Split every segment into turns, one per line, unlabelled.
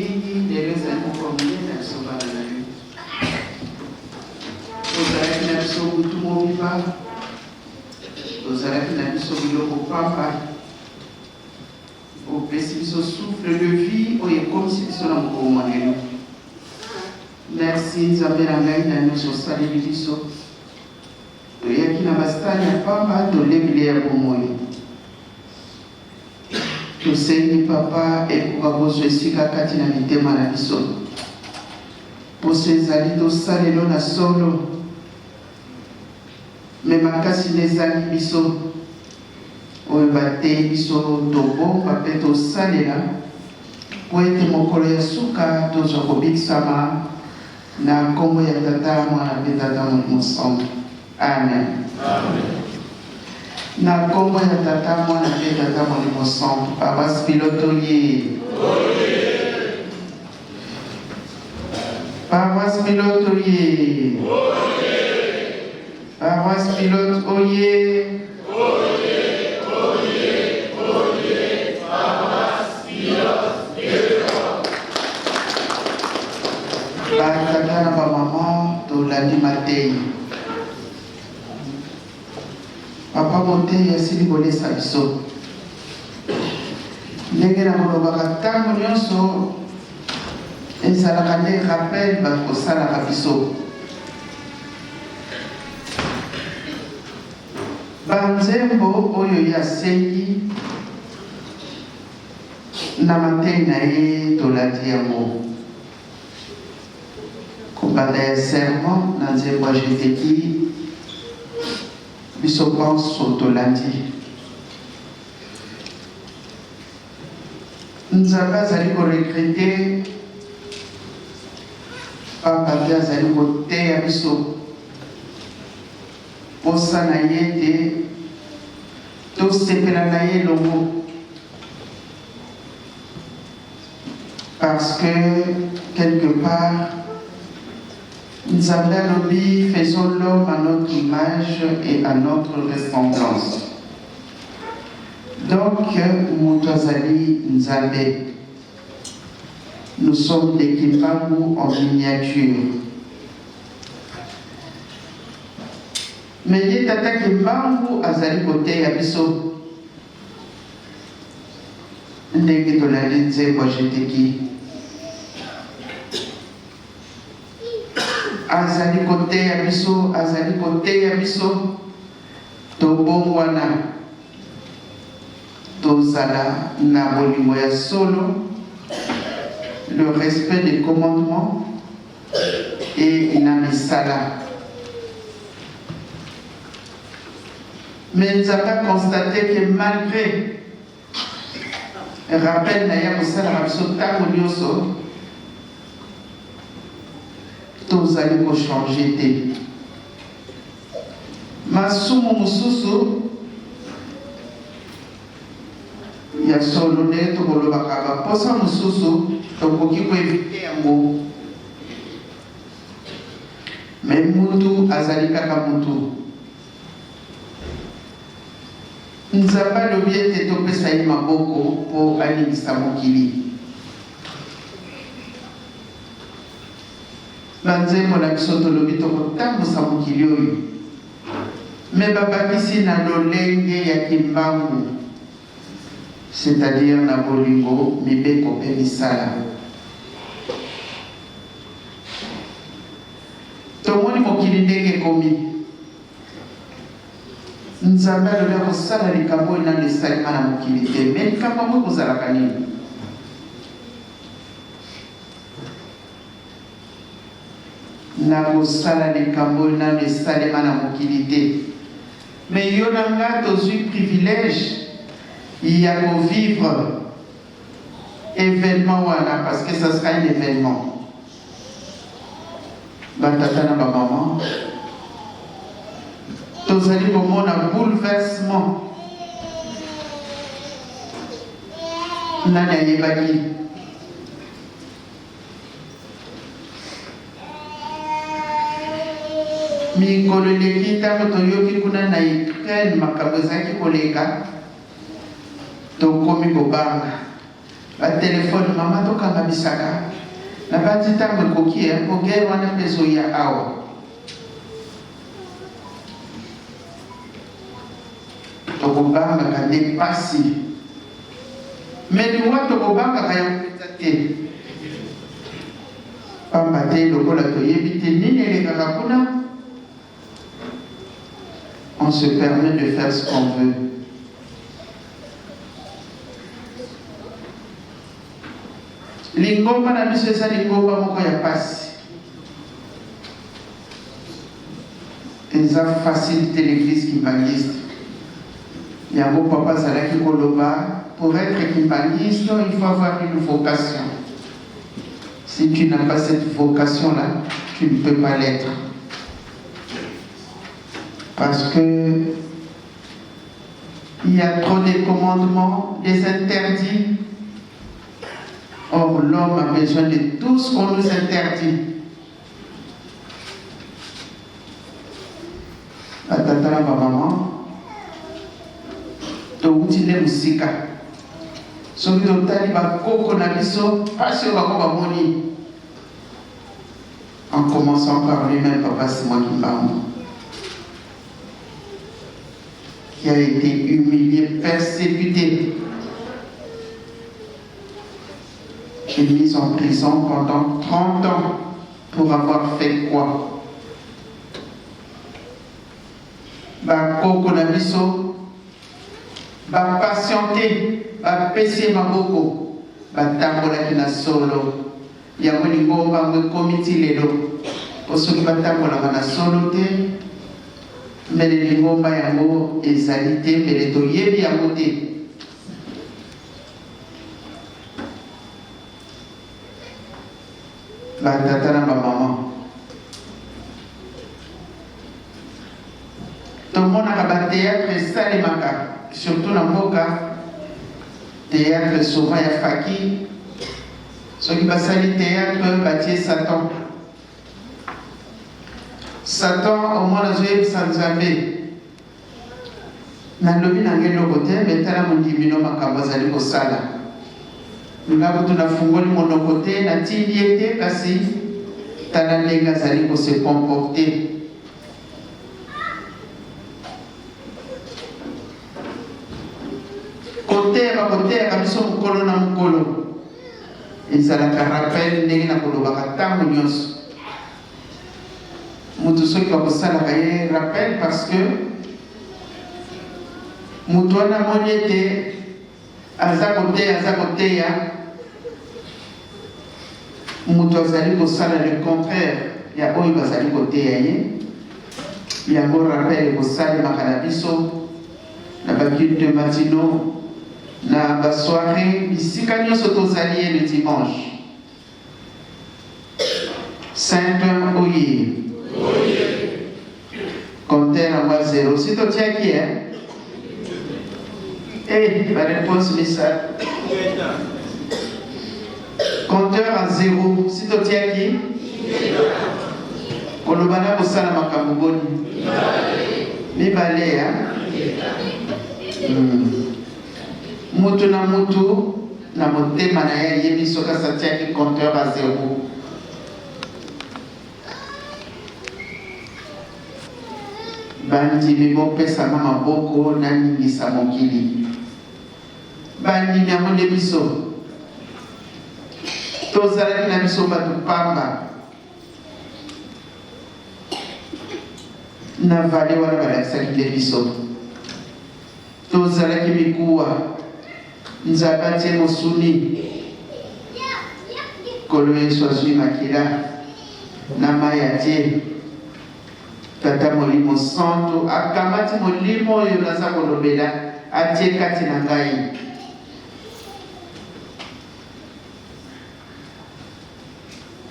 mingi, lelo ezali mokolo monene na biso bana na yo. Ozalaki na biso butu mobimba, ozalaki na biso biloko pamba, opesi biso souffle de vie oyo ekomisi biso na mokolo mwa lelo. Merci Nzambe na ngai na nyonso osaleli biso. Toyaki na basani ya pamba, tolie bilei ya bomoi. Tosengi Papa ekoka kozwa esika kati na mitema na biso. Posa ezali tosalelo na solo, me makasi nde ezangi biso. Oyo bateyi biso tobomba mpe tosalela mpo ete mokolo ya suka tozwa kobikisama na nkombo ya Tata, Mwana mpe Tata Molimo Santu. Amen. Amen. Na nkombo ya Tata, Mwana mpe Tata Molimo Santu. Paroisse Pilote oye. Paroisse Pilote oye. Paroisse Pilote oye. Batata na bamama tolandi mateyi. Papa moteyi asili kolesa biso. Ndenge na kolobaka ntango nyonso ezalaka nde rappel bakosalaka biso. Banzembo oyo ye asengi na mateyi na ye tolandi yango. Kobanda ya sermon na nzembo ya Je te dis, biso banso tolandi. Nzambe azali ko regretter pamba te azali koteya biso posa na ye ete tosepela na ye elongo parce que quelque part Nzambe alobi faisons l'homme à notre image et à notre ressemblance. Donc moto azali Nzambe. Nous sommes des Kimbangu en miniature. Mais ye tata Kimbangu azali koteya biso ndenge tolandi nzembo ya Jeteki. Azali koteya biso, azali koteya biso tobongwana, tozala na bolingo ya solo, le respect des commandements et na misala. Mais Nzambe a constate que malgré rappel na ye akosalaka biso ntango nyonso, tozali ko changer te. Masumu mosusu ya solo ndenge tokolobaka baposa mosusu tokoki ko eviter yango, mais mutu azali kaka mutu. Nzambe alobi ete topesa ye maboko mpo aningisa mokili. Banzembo na biso tolobi tokotambusa mokili oyo mais babakisi na lolenge ya kimbangu c'est-à-dire na bolingo, mibeko mpe misala. Tomoni mokili ndenge ekomi. Nzambe alobi akosala likambo oyo nanu esalema na mokili te. Mais likambo yango ekozalaka nini? Nakosala likambo oyo nanu esalema na mokili te. Mais yo na nga tozui privilège ya ko vivre evenement wana parce que ça sera un evenement. Ba tata na ba maman tozali komona bouleversement. Nani ayebaki? Mikolo eleki ntango toyoki kuna na Ukraine makambo ezalaki koleka, tokomi kobanga. Ba telephone mama tokanga bisaka nabanzi ntango ekoki eh, mpo guerre wana mpe ezoya awa. Tokobangaka nde pasi mais liwa tokobangaka yango mpenza te, pamba te lokola toyebi te nini elekaka kuna, on se permet de faire ce qu'on veut. Lingomba na biso eza lingomba moko ya pasi. Eza facile te l'eglise kimbanguiste. Yango papa azalaki koloba pour etre kimbanguiste il faut avoir une vocation. Si tu n'as pas cette vocation là, tu ne peux pas l'être. Parce que il y a trop de commandements, des interdits. Or, l'homme a besoin de tout ce qu'on nous interdit. Batata na bamama, towuti nde mosika. Soki totali bakoko na biso, mpasi oyo bango bamoni, en commençant par lui-même papa Simon Kimbangu, qui a été humilié, persécuté et mis en prison pendant 30 ans pour avoir fait quoi? Bakoko na biso ba patiente, bapesi ye maboko, batambolaki na solo. Yango lingomba yango ekomi ti lelo, po soki batambolaka na solo te, mbele lingomba yango ezali te, mbele toyebi yango te. Ba tata na ba mama, tomonaka ba theatre esalemaka surtout na mboka, theatre souvent ya faki, soki basali theatre batie Satan. Satan omona azoyebisa Nzambe, Nalobi na nga eloko te, mais tala mondimi no makambo azali kosala. Nga kutu nafungoli monoko te, natindi ye te, kasi tala ndenge azali ko se comporter. Koteya bakoteyaka biso mokolo na mokolo ezalaka rappel ndenge nakolobaka ntango nyonso. Mutu soki bakosalaka ye rappel parce que mutu wana amoni ete aza koteya, aza koteya, mutu azali kosala le contraire ya oyo bazali koteya ye. Yango rappel ekosalemaka na biso na ba culte matinaux, na ba soiree, bisika nyonso tozali ye le dimanche. Saint oye. Compteur yango a zero. Si totiaki eh? Eh, ba réponse misato. Compteur à zero. Si totiaki? Koloba na kosala makambo boni? Mibale ya? Mutu na mutu na motema na ye ayebi soki asi atiaki compteur à zero. Bandimi bopesa nga maboko naningisa mokili. Bandimi yango nde biso. Tozalaki na biso bato pamba. Na vallée wana balakisaki nde biso. Tozalaki mikuwa, Nzambe atie mosuni, Nkolo Yesu azui makila na mayi atie, Tata Molimo Santu akamati molimo oyo naza kolobela atie kati na ngai.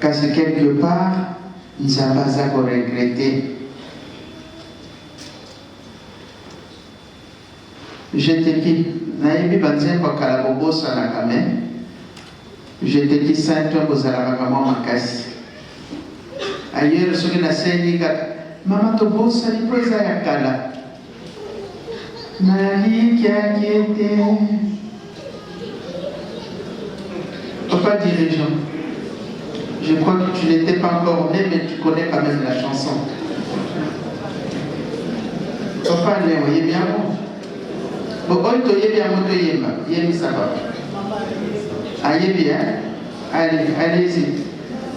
Kasi quelque part Nzambe aza ko regretter. Je te qui nayebi ba nzembo ya kala bobosanaka mais je te qui saint oint bozalaka ka mwa makasi ailleurs soki nasengi kaka mama tobosani po eza ya kala nalikiaki ete. Papa dirigeant, je crois que tu n'étais pas encore né, mais tu connais quand même la chanson. Papa Alain, oyebi yango? Bon, oyo toyebi yango toyemba, yebisa papa. Ayebi, hein? Allez, allez-y.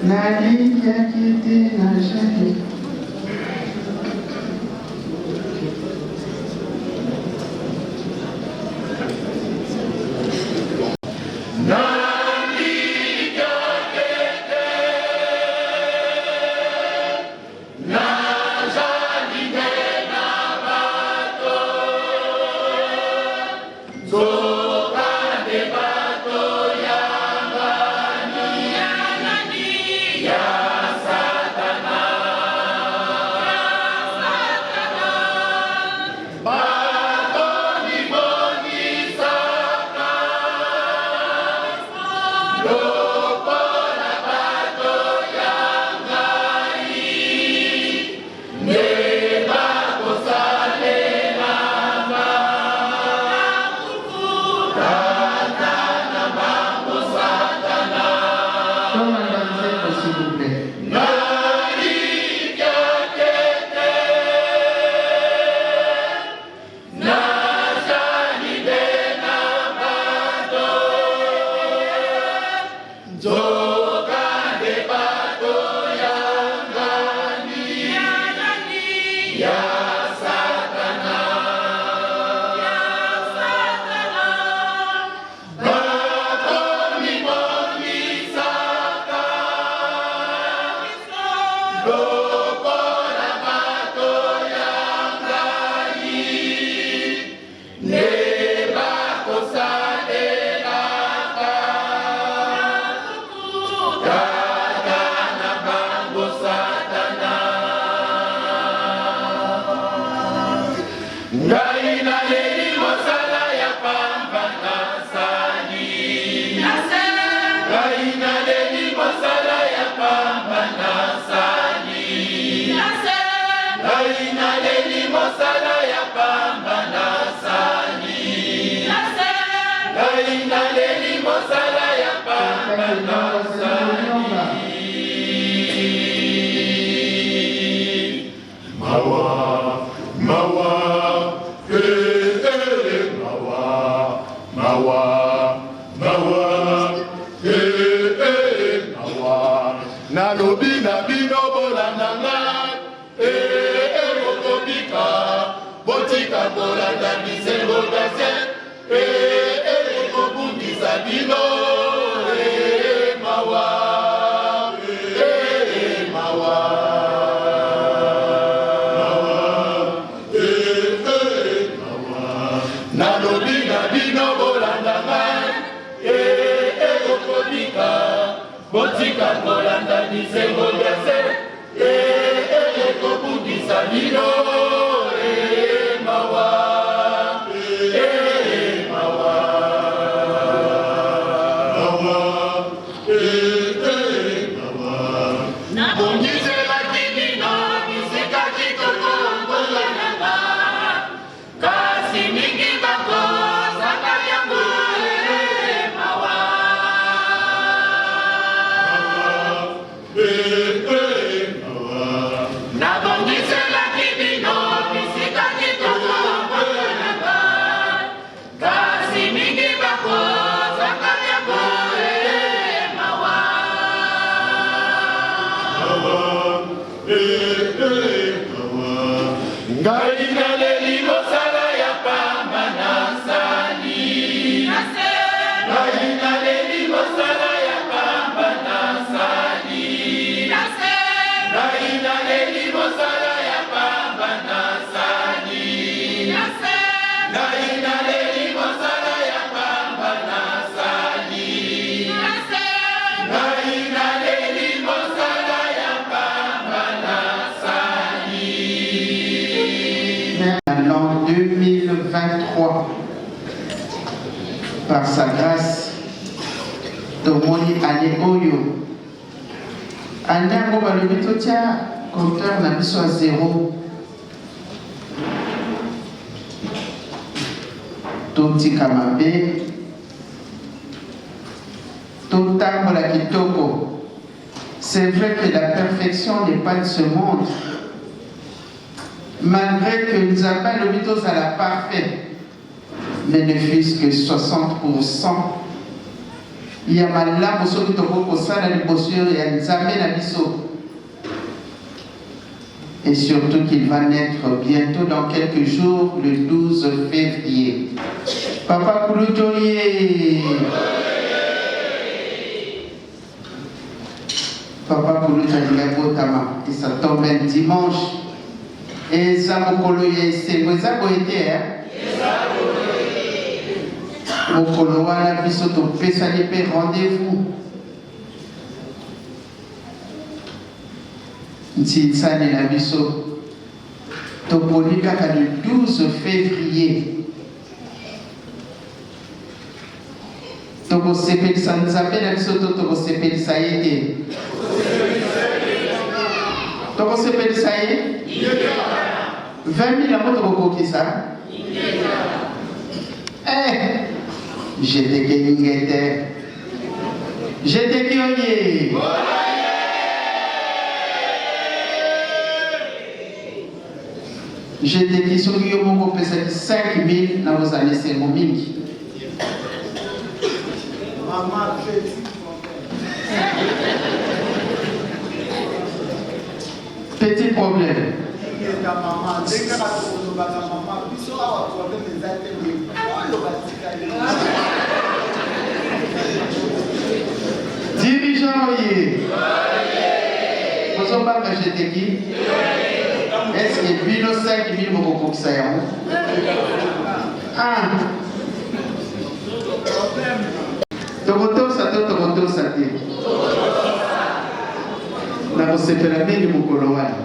Nalikiaki te na Jacques. S'il vous plaît.
Mawa, mawa, eh, eh, mawa, mawa, mawa, eh, eh, mawa. Nalobi na bino bolanda nga, eh, eh, bokobika, botika kolanda bisengo gase, eh, eh, ekobungisa bino, eh, mawa, eh, mawa. Nalobi na bino bolanda ngai, eh, eh, bokobika, botika kolanda bisengo gase, eh, eh, ekobungisa bino, eh, mawa, eh, mawa. Mawa, eh, eh, mawa. Nabongiselaki bino bisika kitoko kolanda, kasi mingi bakozanga yango, eh, mawa. Eh, eh, mawa. Nabongiselaki bino bisika kitoko kolanda, kasi mingi bakozanga yango, eh, mawa. Mawa, eh, eh, mawa. Ngai naleli mosala ya pamba nasali. Ngai naleli mosala ya pamba nasali. Ngai naleli mosala ya pamba nasali. Ngai naleli mosala ya pamba nasali. Ngai naleli mosala ya pamba nasali.
L'an 2023, par sa grâce, tomoni année oyo, année yango balobi totia compteur na biso à zéro, totika mabe. Totambola kitoko. C'est vrai que la perfection n'est pas de ce monde. Malgré que Nzambe alobi tozala parfait, mais ne fût-ce que 60% ya malamu soki tokoki kosala liboso ya Nzambe na biso. Et surtout qu'il va naître bientôt dans quelques jours, le 12 février. Papa Kulutoye! Papa Kulutu alingaki botama et ça tombe un dimanche. Eza mokolo ya esengo, eza boye te eh? Mokolo wana biso topesani mpe rendez-vous. Nsinsani na biso toponi kaka le 12 février. Tokosepelisa Nzambe na biso to tokosepelisa ye te? Tokosepelisa ye? 20 000 yango tokokokisa? Eh, jeteke ingete. Jeteki oye. Jeteki soki yo moko opesaki 5000 nakozala na esengo mingi. Petit problème. Dirigeant oye. Ozobanga jeteki? Est-ce que bino 5000 bokokokisa yango? Ah. Tokotosa to tokotosa te? Nakosepela mingi mokolo wana.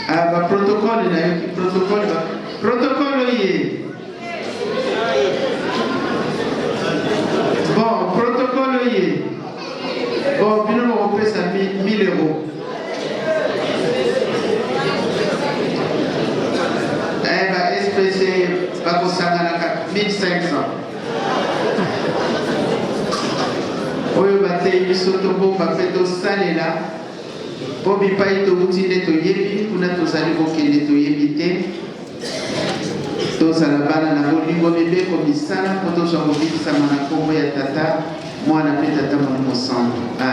Ah, ba protocole nayoki protocole ba protocole oye. Bon, protocole oye. Bon, bino bokopesa 1000 euros. Eh, ba SPC bakosanganaka 1500. Oyo bateyi biso tobomba mpe tosalela mpo bipai towuti nde toyebi, kuna tozali kokende toyebi te. Tozala bana na bolingo, mibeko, misala mpo tozwa kobikisama na nkombo ya Tata, Mwana mpe Tata Molimo Santu. Amen.